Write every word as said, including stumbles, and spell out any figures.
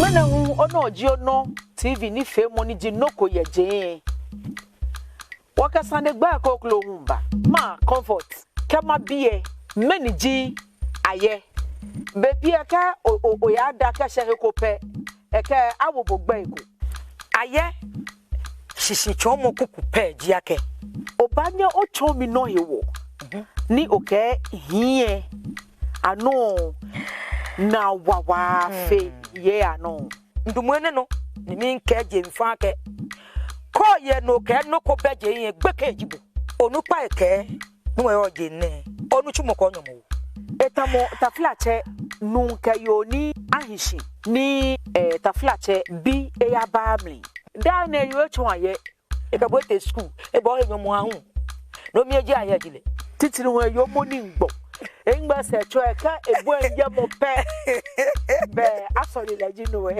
Ŋmɛnɛ hu onɔ ji onɔ T V nifeemɔ ni ji Noko yɛ jeŋ. Wɔkɛ sanegbaa kroko hu ba. Ma Comfort, kɛ mabi lɛ, mɛni ji ayɛ? Bei pii lɛ kɛ o, o, oyada kɛshɛ he ko pɛ, ekɛ awo bo gbɛi ko. Ayɛ shishitsɔɔmɔ kuku pɛ ji akɛ, obaanyɛ otsɔɔ mi nɔ hewɔ ni okɛɛ hii lɛ anɔ naa wawa fe yɛ anɔ. Ndumɔ enɛ nɔ ni mikɛɛ jeŋ faŋŋ akɛ, kɛ oyɛ nɔ kɛ nɔ ko bɛ jeŋ lɛ, gbekɛ ji bo. Onukpa lɛ kɛɛ, nuu lɛ yɔɔ jeŋ nɛɛ, onitsumɔ kɛ onyɔmɔwoo. Etamɔ taflatsɛ nuu kɛ yoo ni ahi shi ni, eh, taflatsɛ bi eyaba mli. Daa nɛɛ yoo etsɔɔ ayɛ. Ekɛ bo etee skul, ebɔ he nyɔmɔ ahu. No mli eji ayɛ ji lɛ. Titri hu yoo mɔ ni ŋgbɔ. Eŋgbɛ sɛɛ tsɔ ekɛ ebo eŋyɛ mɔ pɛ. Bɛ asɔle lɛ ji no lɛ.